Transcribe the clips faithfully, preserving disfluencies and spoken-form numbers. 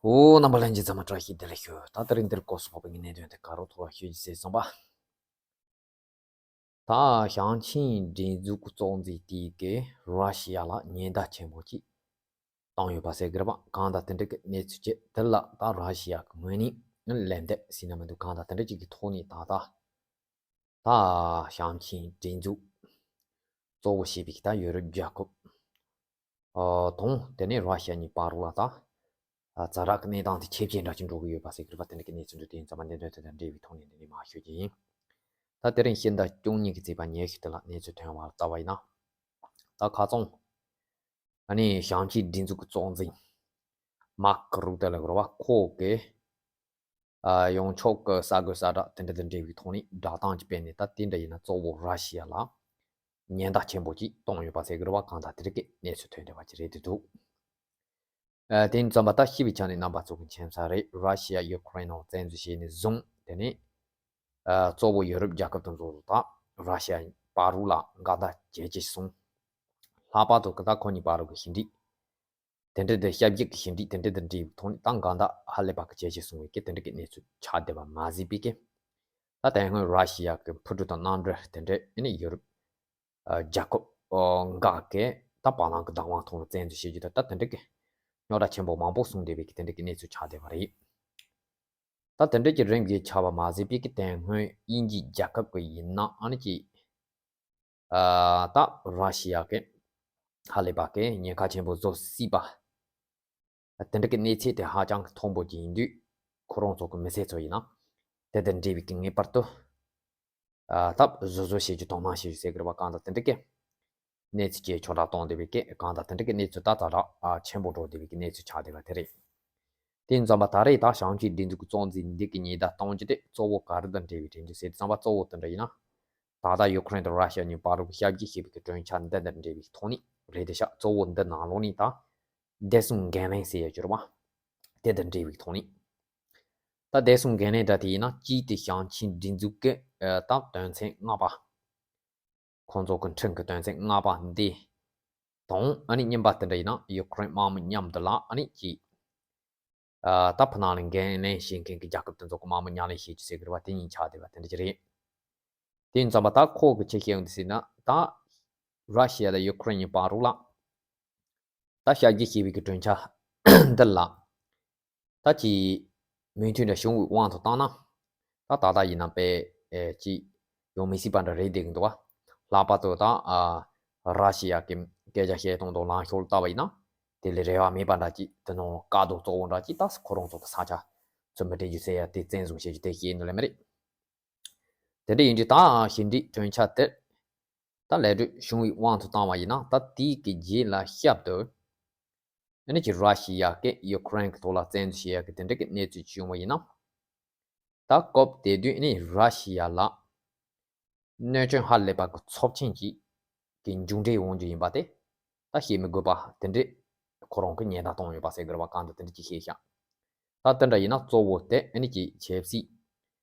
ཨོ། རྣམ་པ་ལྷན་རྒྱས་ཚང་མ་བཀྲ་ཤིས་བདེ་ལེགས་ཞུ། ད་དེ་རིང་འདིར་སྐོར་སོགས་པའི་གནད་དོན་དེ་ག་རོ་ཐོག་ལ་ཤོད་ཀྱི་ཟེར་སོང་པ། ད་ཞིང་ཆེན་སྒྲིག་འཛུགས་ཀྱི་ཚོགས་འཛིན་དེ་གིས་ར་ཤི་ཡ་ལ་ཉེན་བརྡ་ཆེན་པོ་ཅིག་བཏང་ཡོད་པ་ཟེར་གི་རེད་པ། གང་ལྟར་དེ་འདྲ་གི་གནས་ཚུལ་ཅིག་དེ་ལ་ད་ར་ཤི་ཡ་གི་ངོས་ནས་ལན་འདེབས་ཟེར་ན་མི་འདུག་གང་ལྟར་དེ་འདྲ་ཅིག་གི་ཐོག་ནས་ད་ལྟ་ད་ཞིང་ཆེན་སྒྲིག་འཛུགས་གཙོ་བོ་བྱས་པའི་ད་ཡོ་རོབ་རྒྱལ་ཁབ་ཨ་དང་དེ་ནས་ར་ཤི་ཡ་གཉིས་བར་ལ་ད་ཨ་ཛ་དྲག་གི་གནས་སྟངས་དེ་ཇེ་ཇེ་འདྲ་ཅིག་འགྲོ་གི་ཡོད་པ་ཟེར་གི་རེད་པ། དེ་འདྲ་གི་གནས་ཚུལ་འདྲ་དེ་ཡིན་ཙང་མ་གནད་དོན་དེ་དང་འབྲེལ་བའི་ཐོག་ནས་འདི་ནས་མར་ཤོད་ཀྱི་ཡིན། ད་དེ་རིང་ཕྱི་ཟླ་བཅུ་གཉིས་ཀྱི་ཚེས་པ་ཉེར་བཞི་དེ་ལ་གནས་ཚུལ་ཐོན་པ་ལ་ལྟ་བ་ཡིན་ན། ད་ཁ་སང་ཨ་ནི་ཞིང་ཆེན་སྒྲིག་འཛུགས་ཀྱི་གཙོ་འཛིན་མཱར་ཀ་རུ་ཏེ་ལ་གི་རེད་པ། ཁོ་གིས་ཨ་ཡང་ཕྱོགས་ཀྱི་གསར་འགོད་གསལ་བསྒྲགས་དེ་འདྲ་དང་འབྲེལ་བའི་ཐོག་ནས་བསྒྲགས་གཏམ་ཅིག་སྤེལ་ནས། ད་དེ་འདྲ་ཡིན་ན་གཙོ་བོ་ར་ཤི་ཡ་ལ་ཉེན་བརྡ་ཆེན་པོ་ཅིག་བཏང་ཡོད་པ་ཟེར་གི་རེད་པ། གང་ལྟར་དེ་འདྲ་གི་གནས་ཚུལ་ཐོན་བསྡད་པ་ཅིག་རེད་འདུག་ཨ་དེ་ཡིན་ཙང་མ་ད་ཤེས་པའི་ཆ་ནས་རྣམ་པ་ཚོ་གི་མཁྱེན་གསལ་རེད། ར་ཤི་ཡ་ཡུ་ཀེ་རེན་ནང་བཙན་འཛུལ་བྱས་ནས་བཟུང་དེ་ནས་ཨ་གཙོ་བོ་ཡོ་རོབ་རྒྱལ་ཁབ་དེ་ཚོ་དང་ར་ཤི་ཡ་བར་དུ་ལ་འགལ་ཟླ་ཇེ་ཆེ་སོང་། ལྷག་པར་དུ་གི་ད་ཁོ་གཉིས་བར་གི་ཞི་འགྲིག་དེ་འདྲ་དེ་ཞབས་ཕྱི་གི་ཞི་འགྲིག་དེ་འདྲ་དང་འབྲེལ་བའི་ཐོག་ནས་ད་འགལ་ཟླ་ཧ་ལས་པ་གི་ཇེ་ཆེ་སོང་བའི་གི་དེ་འདྲ་གི་གནས་ཚུལ་ཆགས་བསྡད་པ་མ་ཟད་པའི་གི། ད་དེ་སྔོན་ར་ཤི་ཡ་གི་འཕུར་གྲུ་དང་གནམ་གྲུ་དེ་འདྲ་ཨ་ནི་ཡོ་རོབ་ཨ་རྒྱལ་ཁབ་ཨ་འགའ་གི་ད་བ་ལང་གི་བདག་དབང་ཐོག་ལ་བཙན་འཛུལ་བྱེད་རྒྱུ་དང་། ད་དེ་འདྲ་གི་རྙོག་དྲ་ཆེན་པོ་མང་པོ་གསུངས་བསྡད་པའི་གི་དེ་འདྲ་གི་གནས་ཚུལ་ཆགས་བསྡད་པ་རེད། ད་དེ་འདྲ་གི་རིམ་གྱིས་ཆགས་པ་མ་ཟད་པའི་གི་དེ་སྔོན་དབྱིན་ཇིའི་རྒྱལ་ཁབ་གི་ཡིན་ན་ཨ་ནི་ཅིག་ཨ་ད་ར་ཤི་ཡ་གི་ཧ་ལས་པ་གི་ཉེན་ཁ་ཆེན་པོ་བཟོ་སྲིད་པ། དེ་འདྲ་གི་གནས་ཚུལ་དེ་ཧ་ཅང་གི་མཐོན་པོ་ཅིག་ཡིན་དུས། ཁོ་རང་ཚོ་གི་མི་སེར་ཚོ་ཡིན་ན་དེ་དང་འབྲེལ་བའི་གི་ངེས་པར་དུ་ཨ་ད་བཟོ་བཟོ་བྱེད་རྒྱུ་དོ་སྣང་བྱེད་རྒྱུ་ཟེར་གི་རེད་པ། གང་ལྟར་དེ་འདྲ་གི་གནས་ཚུལ་ཅིག་ཁྱབ་བསྒྲགས་གཏོང་བསྡད་པའི་གི། གང་ལྟར་དེ་འདྲ་གི་གནས་ཚུལ་ད་ཛ་དྲག་ཨ་ཆེན་པོ་འགྲོ་བསྡད་པའི་གི་གནས་ཚུལ་ཆགས་བསྡད་པ་དེ་རེད། དེ་ཡིན་ཙང་མ་ད་རེས་ད་ཞིང་ཆེན་སྒྲིག་འཛུགས་ཀྱི་གཙོ་འཛིན་འདི་གི་ཉེན་བརྡ་གཏོང་རྒྱུ་དེ་གཙོ་བོ་ག་རེ་དང་འབྲེལ་བའི་དྲན་རྒྱུ་ཟེར་དུས་ཙམ་པ། གཙོ་བོ་དེ་འདྲ་ཡིན་ན། ད་ལྟ་ཡུ་ཀེ་རེན་དང་ར་ཤི་ཡ་གཉིས་བར་དུ་ཞབས་ཕྱི་བྱེད་པའི་གི་གྲོས་འཆར་འདི་དང་འབྲེལ་བའི་ཐོག་ནས་རེད་དེ་ཤག་གཙོ་བོ་འདི་ནང་ལོགས་ནས་ད་བདེ་སྲུང་འགན་ལེན་ཟེར་ཡ་གྱུར་པ་དེ་དང་འབྲེལ་བའི་ཐོག་ནས། ད་བདེ་སྲུང་འགན་ལེན་འདྲ་དེ་ཡིན་ན་གཅིག་དེ་ཞིང་ཆེན་སྒྲིག་འཛུགས་ཀྱི་ཨ་ད་དོན་ཚན་ལྔ་པ། ཁོང་ཚོ་གི་ཁྲིམས་ཀྱི་དོན་ཚན་ལྔ་པ་འདི་དང་། ཨ་ནི་གཉིས་པ་དེ་འདྲ་ཡིན་ན་ཡུ་ཀེ་རེན་དམག་མི་མཉམ་དུ་ལ་ཨ་ནི་ཅིག་ཨ་ད་ཕུ་ནང་ལ་འགན་ལེན་བྱེད་མཁན་གྱི་རྒྱལ་ཁབ་དེ་ཚོ་གི་དམག་མི་མཉམ་ལེན་བྱེད་རྒྱུ་ཟེར་གི་རེད་པ། དེ་གཉིས་ཆགས་བསྡད་པ་དེ་འདྲ་ཅིག་རེད། དེ་ཡིན་ཙང་མ་ད་ཁོ་གི་ཆེད་བཤད་ཡོང་དུས་ཟེར་ན། ད་ར་ཤི་ཡ་དང་ཡུ་ཀེ་རེན་གཉིས་བར་དུ་ལ་ད་ཞབས་ཕྱི་བྱེད་པའི་གི་གྲོས་འཆར་འདི་ལ་ད་ཅིག་མོས་མཐུན་འདྲ་བྱུང་བའི་དབང་དུ་བཏང་ན། ད་ད་ལྟ་ཡིན་ན་དཔེ་ཨེ་ཅིག་ཡོང་མི་སྲིད་པ་འདྲ་རེད་བསྡད་ཀྱི་འདུག་བ། ལྷག་པར་དུ་ད་ཨ་ར་ཤི་ཡ་གི་སྐད་ཆ་བཤད་སྟངས་དང་ལངས་ཕྱོགས་ལ་ལྟ་བ་ཡིན་ན། དེ་ལས་རེ་བ་མེད་པ་འདྲ་ཅིག་དེ་ནང་བཀག་རྡོ་གཙོ་བོ་འདྲ་ཅིག་ད་ཁོ་རང་ཚོ་གི་ས་ཆ་ཚུར་མི་སྤྲད་རྒྱུ་ཟེར་ཡ་དེ་བཙན་བཟུང་བྱེད་རྒྱུ་དེ་བཤད་ནི་ལས་མ་རེད། དེ་འདྲ་ཡིན་དུས་ད་ཞི་འགྲིག་གྲོས་འཆར་དེ་ད་ལད་ཟློས་བྱུང་བའི་དབང་དུ་བཏང་བ་ཡིན་ན། ད་དེའི་གི་རྗེས་ལ་བསྐྱར་དུ་ཨ་ནི་ཅིག་ར་ཤི་ཡ་གིས་ཡུ་ཀེ་རེན་གྱི་ཐོག་ལ་བཙན་འཛུལ་བྱེད་ཡ་གི་དེ་འདྲ་གི་གནས་ཚུལ་བྱུང་བ་ཡིན་ན། ད་སྐབས་དེ་དུས་ཨ་ནི་ར་ཤི་ཡ་ལ་གནོད་སྐྱོན་ཧ་ལས་པ་གི་ཚབས་ཆེན་ཅིག་གི་མཇུག་འབྲས་ཡོང་རྒྱུ་ཡིན་པ་དེ་ད་བཤད་མི་དགོས་པ་དེ་འདྲས་ཁོ་རང་གིས་ཉེན་བརྡ་བཏང་ཡོད་པ་ཟེར་དགོས་རེད་པ། གང་ལྟར་དེ་འདྲས་ཅིག་བཤད་ཤག་ད་དེ་འདྲ་ཡིན་ན་གཙོ་བོ་དེ་ཨ་ནི་ཅིག་ཆབ་སྲིད་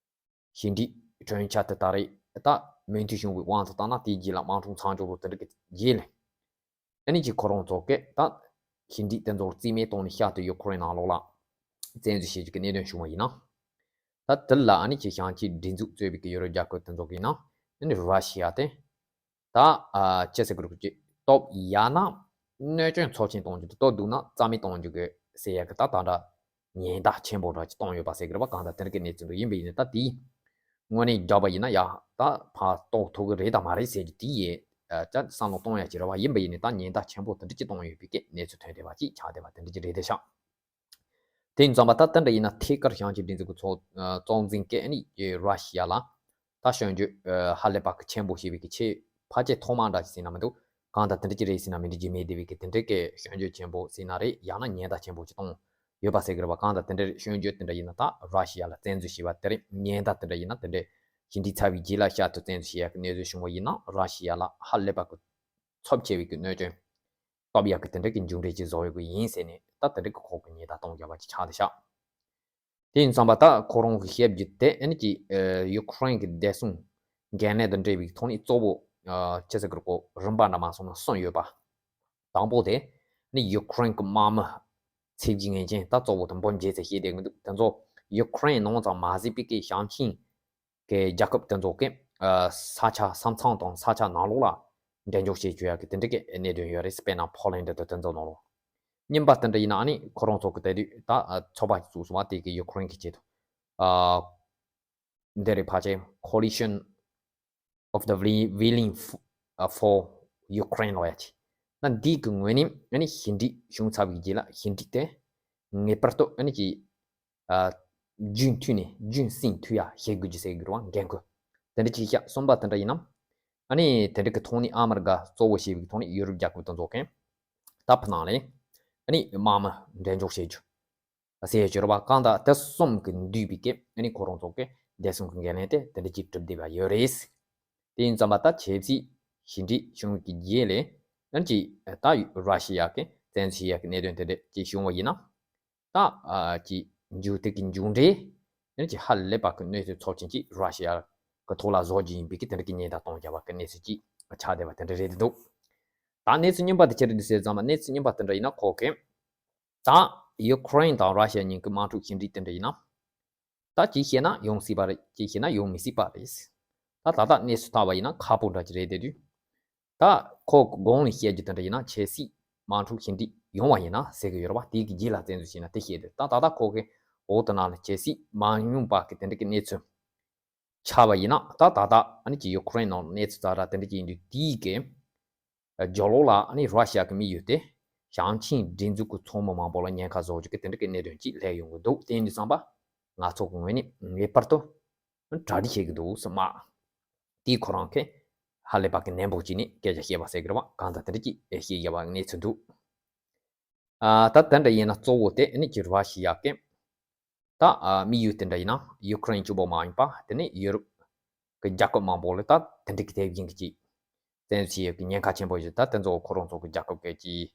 ཞི་འགྲིག་གྲོས་འཆར་དེ་ད་རེས་ད་མོས་མཐུན་བྱུང་བའི་དབང་དུ་བཏང་ན། དེའི་རྗེས་ལ་དམག་དོན་མཚམས་འཇོག་ལོ་དེ་འདྲ་གི་རྗེས་ལ་ཨ་ནི་ཅིག་ཁོ་རང་ཚོ་གིས་ད་ཞི་འགྲིག་དེ་ཚོར་རྩིས་མེད་བཏང་ནས་བསྐྱར་དུ་ཡུ་ཀེ་རེན་ནང་ལོགས་ལ་བཙན་འཛུལ་བྱེད་རྒྱུ་གི་གནད་དོན་བྱུང་བ་ཡིན་ན། ད་དེ་ལ་ཨ་ནི་ཅིག་ཞིང་ཆེན་སྒྲིག་འཛུགས་གཙོས་པའི་གི་ཡུ་རོབ་རྒྱལ་ཁབ་དེ་ཚོ་གིས་ཡིན་ན་ཨ་ནི་ར་ཤི་ཡ་དེ་ད་ཨ་ཅི་ཟེར་གི་རེད། ཅིག་སྟོབས་ཡག་ན་གནོད་སྐྱོན་ཚབས་ཆེན་གཏོང་རྒྱུ་དང་། སྟོབས་སྡུག་ན་རྩ་མེད་གཏོང་རྒྱུ་གི་ཟེར་ཡ་གི་ད་ད་འདྲ་ཉེན་བརྡ་ཆེན་པོ་འདྲ་ཅིག་བཏང་ཡོད་པ་ཟེར་གི་རེད་པ། གང་ལྟར་དེ་འདྲ་གི་གནས་ཚུལ་འདུག་ཡིན་པ་ཡིན་ནའི་ད་དེའི་དངོས་གནས་བརྒྱབ་པ་ཡིན་ན་ཡ་ད་ཕར་གཏོང་ཐུབ་གི་རེད་དང་མ་རེད་ཟེར་རྒྱུ་དེ་ཡི་ཨ་ཅག་བསམ་བློ་གཏོང་ཡ་ཅིག་རེད་པ། ཡིན་པ་ཡིན་ནའི་ད་ཉེན་བརྡ་ཆེན་པོ་དེ་འདྲ་ཅིག་བཏང་ཡོད་པའི་གི་གནས་ཚུལ་ཐོན་བསྡད་པ་ཅིག་ཆགས་བསྡད་པ་དེ་འདྲ་ཅིག་རེད་དེ་ཤག་དེ་ཡིན་ཙང་མ་ད་དེ་འདྲ་ཡིན་ན་ཐད་ཀར་ཞིང་ཆེན་སྒྲིག་འཛུགས་ཀྱི་ཚོགས་ཨ་གཙོ་འཛིན་གྱིས་ཨ་ནི་ར་ཤི་ཡ་ལ་ད་སྐྱོན་བརྗོད་ཨ་ཧ་ལས་པ་གི་ཆེན་པོ་བྱས་པའི་གི་ཆེས་ཕལ་ཆེར་ཐོག་མ་འདྲ་ཞིག་ཟེར་ན་མི་འདུག་གང་ལྟར་དེ་འདྲ་ཅིག་རེད་ཟེར་ན་མི་འགྲིག་རྒྱུ་མེད་བསྡད་པའི་གི་དེ་འདྲ་གི་སྐྱོན་བརྗོད་ཆེན་པོ་ཟེར་ན་རེད། ཡང་ན་ཉེན་བརྡ་ཆེན་པོ་ཅིག་བཏང་ཡོད་པ་ཟེར་གི་རེད་པ། གང་ལྟར་དེ་འདྲ་སྐྱོན་བརྗོད་དེ་འདྲ་ཡིན་ན་ད་ར་ཤི་ཡ་ལ་བཙན་འཛུལ་བྱས་པ་དེ་རེད། ཉེན་བརྡ་དེ་འདྲ་ཡིན་ན་དེ་འདྲ་ཞི་འགྲིག་ཚར་བའི་རྗེས་ལ་བསྐྱར་དུ་བཙན་འཛུལ་བྱེད་ཡག་གི་གནས་ཚུལ་བྱུང་བ་ཡིན་ན། ར་ཤི་ཡ་ལ་ཧ་ལས་པ་གི་ཚབས་ཆེ་བའི་གི་གནོད་སྐྱོན་སྟབས་ཡག་གི་དེ་འདྲ་གི་མཇུག་འབྲས་ཅིག་བཟོ་ཡོང་གི་ཡིན་ཟེར་ནས་ད་དེ་འདྲ་གི་ཁོག་གི་ཉེན་བརྡ་གཏོང་རྒྱག་པ་ཅིག་ཆགས་བསྡད་ཤག་དེ་ཡིན་ཙང་མ་ད་ཁོ་རང་གི་བཤད་རྒྱུ་དེ་ཨ་ནི་ཅིག་ཨ་ཡུ་ཀེ་རེན་གི་བདེ་སྲུང་འགན་ལེན་དང་འབྲེལ་བའི་ཐོག་ནས་གཙོ་བོ་ཨ་ཅི་ཟེར་གི་རེད་གོ། རིམ་པ་འདྲ་མ་སོང་ན་གསུམ་ཡོད་པ། དང་པོ་དེ་ནི་ཡུ་ཀེ་རེན་གི་དམག་མི་ ཚིག་རྗེས་ངན་ཅན་ད་གཙོ་བོ་དང་འབོ་འཇལ་ཚེ་བཤད་བསྡད་མི་འདུག་དེ་ཚོ་ཡུ་ཁུ་རེན་ནང་ཙམ་མ་ཟད་པའི་གི་ཞིང་ཆེན་གི་རྒྱལ་ཁབ་དེ་ཚོ་གི་ས་ཆ་ས་མཚམས་དང་ས་ཆ་ནང་ལོགས་ལ་འགྲན་ཕྱོགས་བྱེད་བཅུག་ཡག་གི་དེ་འདྲ་གི་གནད་དོན་ཡོད་རེད། དཔེར་ན་ཕོ་ལན་ཌི་དང་དེ་ཚོ་ནང་ལོགས། གཉིས་པ་དེ་འདྲ་ཡིན་ན་ཨ་ནི་ཁོ་རང་ཚོ་གི་དེ་དུས་ད་ཚོགས་པ་ཞིག་བཙུགས་སོང་བ། དེ་གི་ཡུ་ཁུ་རེན་གི་ཆེད་དུ་འདི་རེད། ཕལ་ཆེར་Coalition of the Willing for Ukraine ལབ་ཡ་ཅིག་ན་འདི་གི་ངོས་ནས་ཨ་ནི་ཞི་འགྲིག་བྱུང་ཚར་བའི་རྗེས་ལ་ཞི་འགྲིག་དེ་ངེས་པར་དུ་ཨ་ནི་ཅིག་རྒྱུན་མཐུད་ནས་རྒྱུན་བསྲིང་ཐུབ་ཡ་བྱེད་དགོས་ཀྱི་ཟེར་གི་རེད་བ། འགན་ཁུར་དེ་འདྲ་ཅིག་བཞག་གསུམ་པ་དེ་འདྲ་ཡིན་ན་ཨ་ནི་དེ་འདྲ་གི་ཐོག་ནས་ཨ་མི་རི་ཀ་གཙོ་བོ་བྱས་པའི་ཐོག་ནས་ཡུ་རོབ་རྒྱལ་ཁབ་དེ་ཚོ་གིས་ད་ཕུ་ནང་ལས་ཨ་ནི་དམག་མི་འགྲན་ཕྱོགས་བྱེད་རྒྱུ་ཟེར་གྱི་རེད་བ། གང་ལྟར་དེ་གསུམ་གི་འདུས་པའི་སྐབས་ཨ་ནི་ཁོ་རང་ཚོ་གི་བདེ་སྲུང་གི་འགན་ལེན་དེ་དེ་འདྲ་ཅིག་གྲུབ་བསྡད་པ་ཡོད་རེད། དེ་ཡིན་ཙམ་པ་ད་ཆབ་སྲིད་ཞི་འགྲིག་བྱུང་གི་རྗེས་ལས་ཨ་ནི་ཅིག་ད་ར་ཤི་ཡ་གི་བཙན་འཛུལ་བྱེད་ཡག་གི་གནད་དོན་དེ་འདྲ་ཅིག་བྱུང་བ་ཡིན་ན། ད་ཨ་ཅིག་མཇུག་དེ་གི་མཇུག་འབྲས་ཡང་ཅིག་ཧ་ལས་པ་གི་གནོད་འཚེ་ཚབས་ཆེན་ཅིག་ར་ཤི་ཡ་གི་ཐོག་ལ་བཟོ་རྒྱུ་ཡིན་པའི་གི་དེ་འདྲ་གི་ཉེན་བརྡ་གཏོང་རྒྱུ་བ་གི་གནས་ཚུལ་ཅིག་ཆགས་བསྡད་པ་དེ་འདྲ་རེད་འདུག་ད་གནས་ཚུལ་རྙིང་པ་དེ་ཅི་རེད་འདུག་ཟེར་ཙམ་པ། གནས་ཚུལ་རྙིང་པ་དེ་འདྲ་ཡིན་ན་ཁོ་གི་ད་ཡུ་ཁུ་རེན་དང་ར་ཤི་ཡ་གཉིས་ཀྱི་དམག་འཁྲུག་ཞི་འགྲིག་དེ་འདྲ་ཡིན་ན། ད་ཅིག་བཤད་ན་ཡོང་སྲིད་པ་རེད། ཅིག་བཤད་ན་ཡོང་མི་སྲིད་པ་རེད། ད་ད་ལྟ་གནས་ཚུལ་ལྟ་བ་ཡིན་ན་ཁག་པོ་འདྲ་ཅིག་རེད་བསྡད་དུས། ད་ཁོ་གོང་ནས་བཤད་རྒྱུ་དེ་འདྲ་ཡིན་ན་ཆབ་སྲིད་དམག་འཁྲུག་ཞི་འགྲིག་ཡོང་བ་ཡིན་ན་ཟེར་གི་ཡོད་རེད་བ། དེའི་གི་རྗེས་ལ་བཙན་འཛུལ་བྱས་ན་དེ་བཤད་དེ། ད་ད་ལྟ་ཁོ་གི་འོག་ཏུ་ན་ལ་ཆབ་སྲིད་མ་ཡོང་པ་གི་དེ་འདྲ་གི་གནས་ཚུལ་ཆགས་པ་ཡིན་ན། ད་ད་ལྟ་ཨ་ནི་ཅིག་ཡུ་ཁུ་རེན་ནང་གནས་ཚུལ་ཙག་ར་དེ་འདྲ་ཅིག་ཡིན་དུས། དེའི་གི་རྒྱབ་ལོགས་ལ་ཨ་ནི་ར་ཤི་ཡ་གི་དམིགས་ཡུལ་དེ་ཞིང་ཆེན་སྒྲིག་འཛུགས་ཀྱི་ཚོགས་མི་མང་པོ་ལ་ཉེན་ཁ་བཟོ་རྒྱུ་གི་དེ་འདྲ་གི་གནད་དོན་ཅིག་སླེབས་ཡོང་གི་འདུག་དེ་ཡིན་དུས་ཙམ་པ་ང་ཚོ་གི་ངོས་ནས་ངེས་པར་དུ་གྲ་སྒྲིག་བྱེད་ཀྱི་འདུག་ཟེར་མ། དེའི་ཁོ་རང་གིས་ཧ་ལས་པ་གི་ནན་པོ་བྱས་ནས་སྐད་ཆ་བཤད་པ་ཟེར་གི་རེད་བ། གང་ལྟར་དེ་འདྲ་ཅིག་བཤད་བཞག་པ་གནས་ཚུལ་འདུག་ཨ་ད་དེ་འདྲ་ཡིན་ན་གཙོ་བོ་དེ་ཨ་ནི་ཅིག་ར་ཤི་ཡ་གི་ད་ཨ་དམིགས་ཡུལ་དེ་འདྲ་ཡིན་ན་ཡུ་ཁུ་རེན་གཅིག་པོ་མ་ཡིན་པ་དེ་ནི་ཡུ་རོབ་གི་རྒྱལ་ཁབ་མང་པོ་ལ་ད་དེ་འདྲ་གི་དེ་བཞིན་གྱི་ཅིག་བཙན་འཛུལ་བྱེད་ཡག་གི་ཉེན་ཁ་ཆེན་པོ་ཞིག་ད་དེ་ཚོ་ཁོ་རང་ཚོ་གི་རྒྱལ་ཁབ་ཀྱི་ཅིག་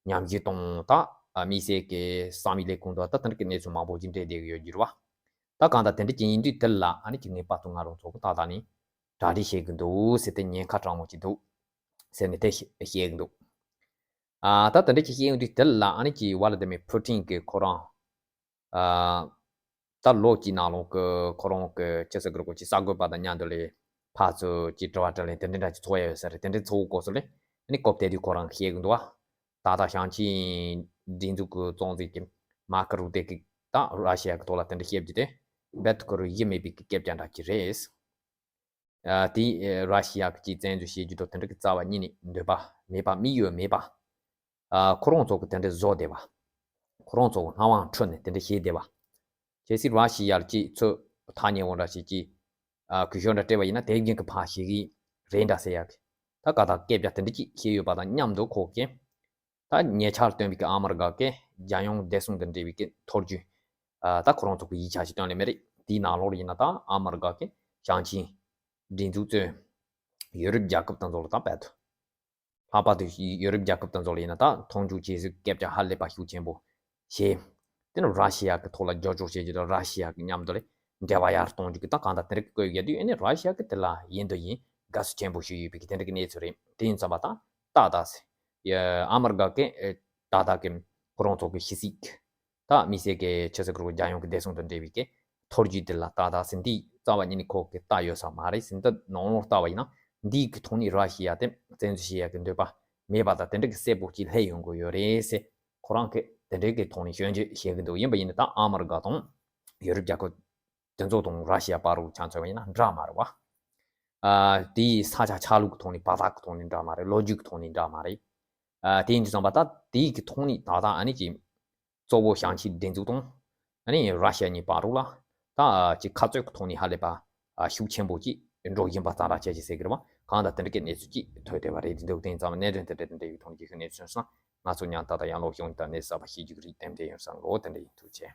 ཉམས་ཞིབ་དང་ད་དམིགས་བསལ་གྱི་གསང་བའི་ལས་ཁུངས་དང་ད་དེ་འདྲ་གི་གནས་ཚུལ་མང་པོ་ཞིག་འདྲེས་བསྡད་ཀྱི་ཡོད་རྒྱུ་རེད་བ། ད་གང་ལྟར་དེ་འདྲ་ཅིག་ཡིན་དུས་དེ་ལ་ཨ་ནི་ཅིག་ངེས་པར་དུ་ང་རང་ཚོ་གི་ད་ལྟ་ནས་གྲ་སྒྲིག་བྱེད་ཀྱི་འདུག་ཟེར་ཏེ་ཉེན་ཁ་དྲང་མོ་ཅིག་འདུག་ཟེར་ནས་དེ་བཤད་ཀྱི་འདུག་ཨ་ད་དེ་འདྲ་ཅིག་བཤད་ཡོང་དུས་དེ་ལ་ཨ་ནི་ཅིག་ཝ་ལ་དི་མིར་ཕུ་ཏིན་གྱིས་ཁོ་རང་ཨ་ད་ལོ་གཅིག་ནང་ལོགས་ཀྱི་ཁོ་རང་གི་ཅི་ཟེར་དགོས་རེད། ཁོ་ཅིག་གསར་འགོད་པ་དང་མཉམ་དུ་ལས་ཕར་ཚུར་ཅིག་དྲི་བ་དྲིས་ལན་དེ་འདྲ་འདྲ་ཅིག་ཚོགས་ཡ་ཡོད་ས་རེད། དེ་འདྲ་ཚོགས་སྐབས་སུ་ལས་ཨ་ནི་སྐབས་དེ་དུས་ཁོ་རང་བཤད་ཀྱི་འདུག་བ། ད་ལྟ་ཞིང་ཆེན་སྒྲིག་འཛུགས་ཀྱི་གཙོ་འཛིན་གྱི་མར་ཀ་རུ་ཏེ་གིས་ད་ར་ཤི་ཡ་གི་ཐོག་ལ་དེ་འདྲ་བཤད་རྒྱུ་དེ་རྦད་དེ་ཁོ་རང་ཡིད་མི་བདེ་གི་སྐད་ཆ་འདྲ་ཅིག་རེད། ཨ་དེ་ཨེ་ར་ཤི་ཡ་གི་ཅིག་བཙན་འཛུལ་བྱེད་རྒྱུ་དང་དེ་འདྲ་གི་རྩ་བ་ཉིད་ནས་འདོད་པ་མེད་པ། དམིགས་ཡུལ་མེད་པ། ཨ་ཁོ་རང་ཚོ་གི་དེ་འདྲ་བཟོ་བསྡད་པ། ཁོ་རང་ཚོ་གི་སྣང་བ་འཁྲུལ་ནས་དེ་འདྲ་བྱས་བསྡད་པ། གལ་སྲིད་ར་ཤི་ཡ་ལ་ཅིག་ཚུར་ཐག་ཉེ་བོ་འདྲ་ཞིག་ཅིག་ཨ་གུས་ཞབས་འདྲ་སྤྲད་པ་ཡིན་ན་དེ་བཞིན་གི་ཕར་བྱེད་གི་རེད་འདྲ་ཟེར་ཡག་གི། ད་ག་ད་སྐད་ཆ་དེ་འདྲ་ཅིག་བཤད་ཡོད་པ་དང་མཉམ་དུ་ཁོ་གིས་ད་ཉེ་ཆར་བཏོན་པའི་གི་ཨ་མི་རི་ཀ་གི་རྒྱལ་ཡོངས་བདེ་སྲུང་དང་འབྲེལ་བའི་གི་ཐོ་བརྒྱུད། ཨ་ད་ཁོ་རང་ཚོ་གི་ཡིག་ཆ་ཞིག་བཏོན་ལེ་མེད་རེད། དེའི་ནང་ལོགས་ལ་ཡིན་ན་ད་ཨ་མི་རི་ཀ་གི་ཞིང་ཆེན་སྒྲིག་འཛུགས་གཙོས་ཡུ་རོབ་རྒྱལ་ཁབ་དང་ཚོ་ལ་ད་རྦད་དེ། ལྷག་པར་དུ་ཡུ་རོབ་རྒྱལ་ཁབ་དང་ཚོ་ལ་ཡིན་ན་ད་མཐོང་ཆུང་བྱེད་སའི་སྐད་ཆ་ཧ་ལས་པ་ཤུགས་ཆེན་པོ་བྱས། དེ་ནི་ར་ཤི་ཡ་གི་ཐོག་ལ་རྒྱབ་སྐྱོར་བྱེད་རྒྱུ་དང་ར་ཤི་ཡ་གི་མཉམ་དུ་ལས་འབྲེལ་བ་ཡར་གཏོང་རྒྱུ་གི་ད་གང་ལྟར་དེ་འདྲ་གི་བཀོད་ཡོད་དུས། ཨ་ནི་ར་ཤི་ཡ་གི་དེ་ལ་ཡིན་དུ་ཡིན་དགའ་བསུ་ཆེན་པོ་ཞིག་ཡོད་པའི་གི་དེ་འདྲ་གི་གནས་ཚུལ་རེད། དེ་ཡིན་ཙམ་པ་ད་ཏག་ཏག་ཟེར། ཡ་ཨ་མི་རི་ཀ་གི་ཨེ་ཏག་ཏག་གི་ཁོ་རང་ཚོ་གི་ཕྱི་སྲིད་ད་དམིགས་བསལ་གྱི་ཆི་ཟེར་དགོས་རེད། རྒྱལ་ཡོངས་ཀྱི་བདེ་སྲུང་དང་འབྲེལ་བའི་གི་ཐོ་བརྒྱུད་དེ་ལ་ཏག་ཏག་ཟེར། འདི་རྩ་བ་ཉིད་ནས་ཁོ་གི་ལྟ་ཡོད་ས་མ་རེད་ཟེར། འདི་ནང་ལོགས་ལྟ་བ་ཡིན་ན་འདིའི་གི་ཐོག་ནས་ར་ཤི་ཡ་དེ་བཙན་འཛུལ་བྱེད་ཡ་གི་འདོད་པ་མེད་པ་དང་དེ་འདྲ་གི་གསལ་པོ་ཅིག་སླེབས་ཡོང་གི་ཡོད་རེད་ཟེར། ཁོ་རང་གི་དེ་འདྲའི་གི་ཐོག་ནས་སྐྱོན་བརྗོད་བྱེད་ཀྱི་འདུག་ཡིན་པ་ཡིན་ན་ད་ཨ་མི་རི་ཀ་དང་ཡུ་རོབ་རྒྱལ་ཁབ་དེ་ཚོ་དང་ར་ཤི་ཡ་བར་དུ་ཆ་མཚོན་པ་ཡིན་ན་འདྲ་མ་རེད་བ། ཨ་དེའི་ས་ཆ་ཆགས་ལུགས་ཀྱི་ཐོག་ནས་བར་ཐག་གི་ཐོག་ནས་འདྲ་མ་རེད། ལོ་རྒྱུས་ཀྱི་ཐོག་ནས་འདྲ་མ་རེད། ཨ་དེ་ཡིན་དུས་ཙམ་པ་ད་དེའི་གི་ཐོག་ནས་ད་ལྟ་ཨ་ནི་ཅིག་གཙོ་བོ་ཞིང་ཆེན་སྒྲིག་འཛུགས་དང་ཨ་ནི་ར་ཤི་ཡ་གཉིས་བར་དུ་ལ་ད་ཅིག་ཁ་རྩོད་ཀྱི་ཐོག་ནས་ཧ་ལས་པ་ཨ་ཤུགས་ཆེན་པོ་ཅིག་འགྲོ་བཞིན་པ་ཙམ་ར་བྱས་ཅིག་ཟེར་གི་རེད་བ། གང་ལྟར་དེ་འདྲ་གི་གནས་ཚུལ་ཅིག་ཐོན་བསྡད་པ་རེད། དེ་འདུག་དེ་ཡིན་ཙང་གནད་དོན་དེ་འདྲ་དེ་འདྲ་ཡི་ཐོག་ནས་ཅིག་གནས་ཚུལ་སོང་ན་ང་ཚོ་ཉམ་ཐག་དང་ཡང་ལོག་ཤོང་ཡིན་ད་གནས་ཚུལ་གསར་པ་ཤེས་རྒྱུ་གི་རིགས་ཏན་ཏན་ཡོད་བསམ་གི་འོ། དེ་འདྲ་ཡིན། ཐུགས་རྗེ་ཆེ།